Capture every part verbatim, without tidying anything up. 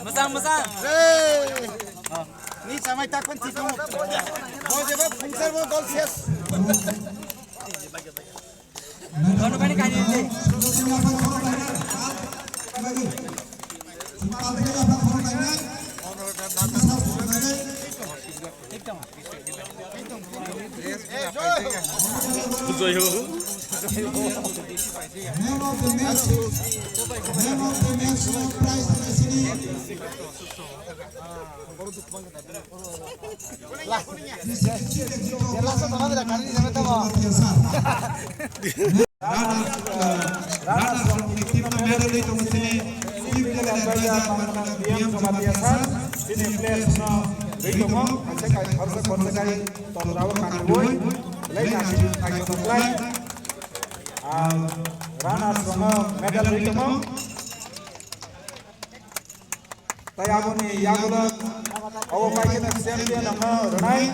Mwchang, mwchang. Ni samai tak pun tipu. Bo jeba phungser bo gol sias. Dono kani kani ni. Man of the match, man of the match, prize, Runners, uh, runners rokni team no medal ri tongo chini team level advisor manna B M Jamatia sir, chini players no ri tongo, haikhe kai khorsa khorsa kai torjao kanwi, lei nasi thai kotoklai. Ah, runners rokno medal ri tongo. Tai aboni yagulo obo paikhe champion no rwnai.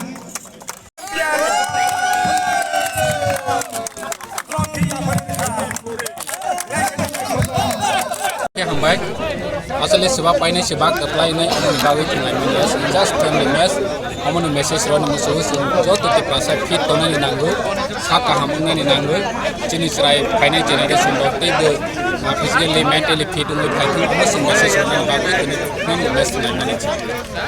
Hambai. Asole swba painai swba kwplainai aboni bagwi thwnglai manya. Just friendly match. Omo ni message rwna muchungo chwng joto Tiprasa fit tongnani nango, sak kaham wngnani nango, chini chwrai phainai generation rok teibo, ah, physically, mentally fit wngwi phaithwng, omo chwng message rwnani bagwi tini, tini message rwna muchungo.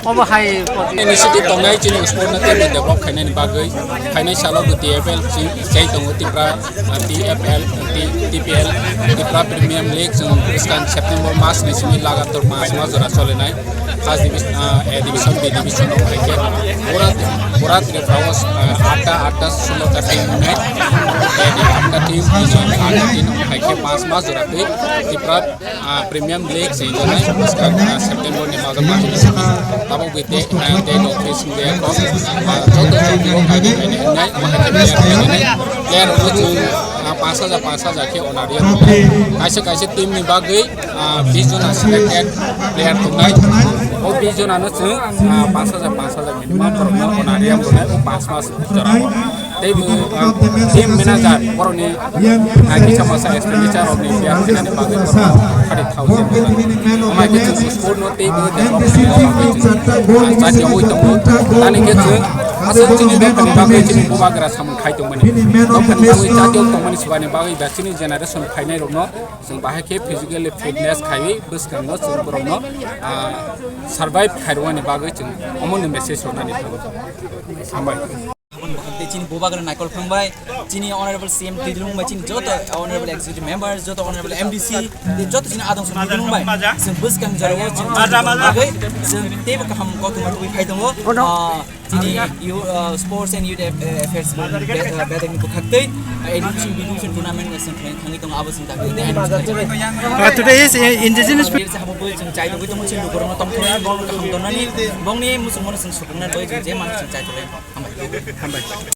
Obo hai initiative tongnai chini sport no teibo develop khainani bagwi, phainai salo bo T F L chini chai tongo Tipra, ah, T F L, T-, T P L, Tipra Premium League chwng bwskang September mas ni simi lagator mas mas jora solinai. First division, ah, A division, B division rok hai khe pura, pura Tripura o, ah, atta, atta, sullo ta team wngnai. Atta team, atta team, atta team hai khe mas mas jora twi Tripura, ah, Premium League se jora, ah, September ni majo mas ni simi tabok bi te, ah, te dok te sing de ko, ah, joto joto ko kai ko kai nai, ma hai khe player ko kai nai. Player rok no chwng, ah, panch hajar, panch hajar khe honorarium. Kaisa kaisa team ni bagwi ah, bis jona selected player tongnai. O bis jona no chwng, ah, panch hajar, panch hajar minimum borok no honorarium rwnai o panch mas jora o. Tei bo, ah, team manager borok ni, ah, kisa masa expenditure rok ni player khainani bagwi borok no thirty thousand rwnai. Amai khe chwng sport no tei bo develop khainani bagwi chwng, ah, chati oi tongo. Tani khe chwng aswk chini dophani bagwi chini bubagra samung khai tongmani. Dophani bagwi chati oi tongmani swbani bagwi ba chini generation phainai rok no Chwng bahai khe physically fitness khaiwi bwskango chwng borokno, ah, survive khairwani bagwi chwng omono message rwnani thango. Hambai. Aboni bukhuk tei chini bubagra naikol phangbai, chini honorable C M Twi Dilung bai, chini joto honorable executive members, joto honorable M D C, tei joto chini adong song Twi Dilung bai. Chwng bwskang jorao chwng bagwi chwng teibo kaham koktwma tubui phai tongo. Ah, Chini youth, uh, sports and youth aff-, uh, affairs be-, uh, bedekni bwkhaktwi, uh, education, education tournament wngwi thangwi tongo, abo chwng dakhilwi tei. Uh, today is, uh, indigenous. Sabo bo chwng chai tongwi tongo, chini lukurokno tongthoknani, borokno kaham tongnani, bongni muchungmano chwng sukrungnani bagwi chwng je mano chwng chai tongwi. Hambai. Hambai.